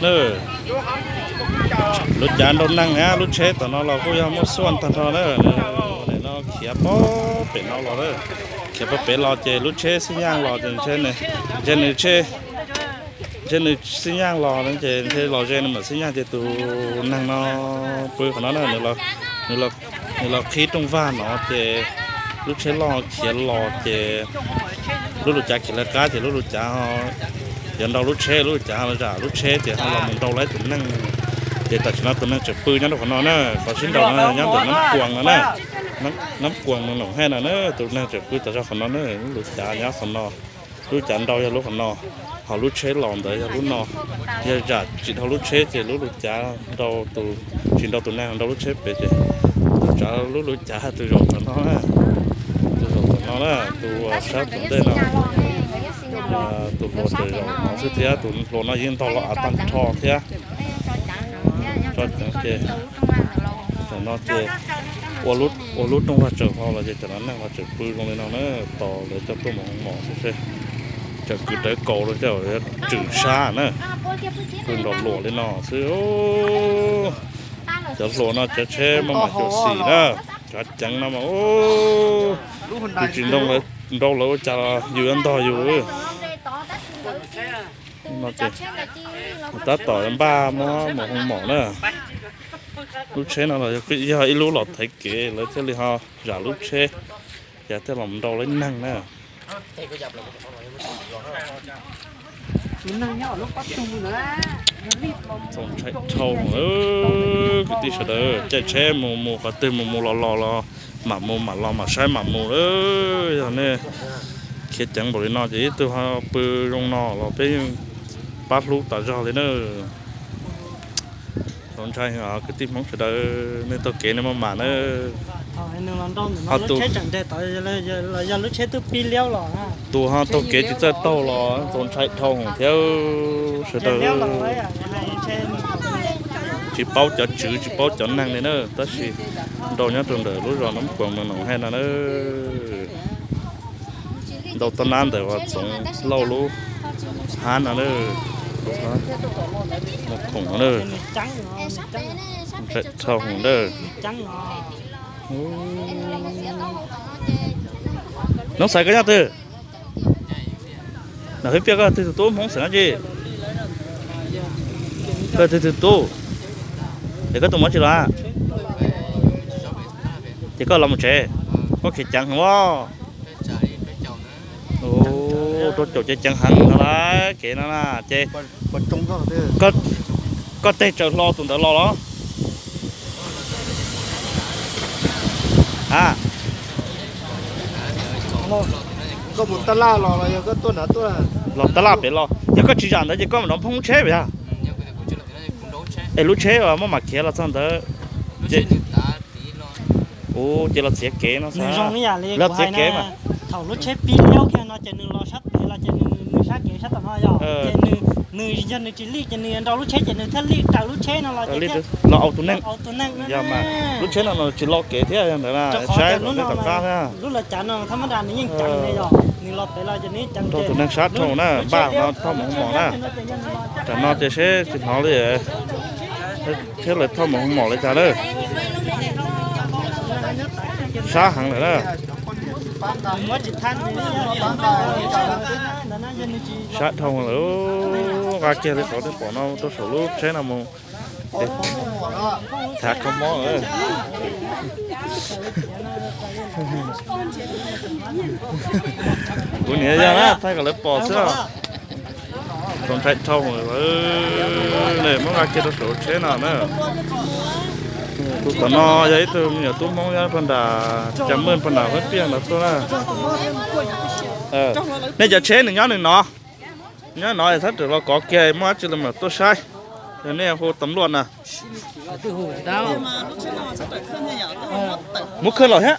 Na, lub cav nrau neeg na, lub tsheb tom no los kuj yog muaj xuaj tag nrho na. Nws no khiav pog pem no los na, khiav pog pem los ces lub tsheb xib nyaj los ces ntshe nws, ntshe nws xib nyaj los ces ntshe los ze nws mam xib nyaj ces tus neeg no pw qhov no na, nws los qhib rooj vag no ces lub tsheb loj khiav los ces lub lus cav khiav lawv qab ces lub lus cav yuav nrau lub tsheb, lub lus cav zam lub tsheb ces ho los mus nrau lawv tus neeg. Ces tam sim no tus neeg tseem pw nyob rau qhov no na, qhov sib nrau no nyob ntawm Nab Kuas no na, Nab Kuas no Noom Haj no na, tus neeg tseem pw tas zog qhov no na, lub lus cav nyob qhov no, lub cav nrau yog lub qhov no, ho lub tsheb los ntawd yog lub no. Yog zam tsis dhau lub tsheb ces lub lus cav nrau tus, tsis nrau tus neeg, nrau lub tsheb pem ces tus tsav lub lus cav tus zaum tom no na, tus zaum tom no na, tus sab tom ntej no, tus hluas tseem zaum no xwb thiab tus hluas no yeej ntog los av tag nrho thiab. Ces tam no ces ua lub rooj vag tsaws hlo los ces tam no neeg los tseem pw zoo li no na, tos lawv coj tuaj mus hoo mom xwb. Tseem kwv rawv kaus rau coj tswm sab na, pw nrog luam li no xwb. Cov hluas no cov tsheb maj mam xyuam xim na, cov ceev no mas, tus tsis nrau lawv ua cas yus yuav ntog yus. Tab tom npaj muab mus hoo mom na. Lub tsheb no los yog ib lub los thaiv kev lawv thiaj li ho zam lub tsheb, ces thiaj los nrau lawv neeg na. Txaus ntshai dhau, kwv tij sawv daws, caij tsheb mus mus qhov twg mus mus los los los mam mus mam los mam saib mam mus. Yog nej khiav ceev npaum li no ces ib tug ho pw zoo no los peb yeej pab hlub tas zog li na. Txaus ntshai, kwv tij Hmoob sawv daws, nej taug kev nej maj mam na. Ho tus, tus ho taug kev tsis txawj taug los txaus ntshai dhau thiab sawv daws. Tsis paub cov tswv tsis paub cov neeg li na, tab sis nrau nyob rau ntawm lub zos Nab Kuas Noom Haj no na. Nrau toj nab ntawm uas Txoov Lauj lub hab no na. Mus khoom no na. Ntshai dhau na. Noob Xaiv, koj nyob twg? Nam Hwv Piaj, koj twg tus tub Hmoob xeem no tsi? Koj twg tus tub? Es koj tus muam tsis los? Ces koj los mus tsev, koj khiav ceev heev os. Rau caum ces ceev heev no lawm kev no na ces koj teg tsaws hlo tus ntawd los los. A, los tab laj pem los, yog koj tsis zam ntawd ces koj mam nrov phoob tsheb pem yog. Es lub tsheb uas muaj mam khiav los txog ntawd ces, u, ces los txiav kev no xav. Los txiav kev mas. Thaum lub tsheb pib liab kiag no ces nws los sab pem los ces nws sab kev sab tom no yog ces nws, nws yog nws tsis lij ces nws nrau lub tsheb ces nws thiaj lij raws lub tsheb no los ces thiaj los au tus neeg. Yog mas lub tsheb no tsis lo kev thiab yog ntawd na, saib lub tom qab thiab. Lub lawv cav no thab mab da nws yeej ceev li yog nws los pem los ces nws yeej ceev. Rau tus neeg sab dhau na, npaj no thauj mus hoo mom na. Tam no ces seb tsis hnov li thiab lawv thauj mus hoo mom li cas lawm. Sab heev lawm na. Sab dhau lawm, nqa kiag li qhov twb pom no rau saum lub tsheb no mus. Thav kho mob. Kuv niam yog na, thaij kom lawv pom xwb. Txaus ntshai dhau lawm, muab nqa kiag rau saum tsheb no na. Tus tom no yog ib tug me nyuam tub Hmoob nyob pag nram Cas Mej pag nram Huab Piaj no tuaj na. Nej cov tsheb nws nyob nws no, nyob no txhob rawm los kov kiag, muaj dab tsi los mam tuaj saib. Yog nej hu tam luaj na. Muab khawb los thiab.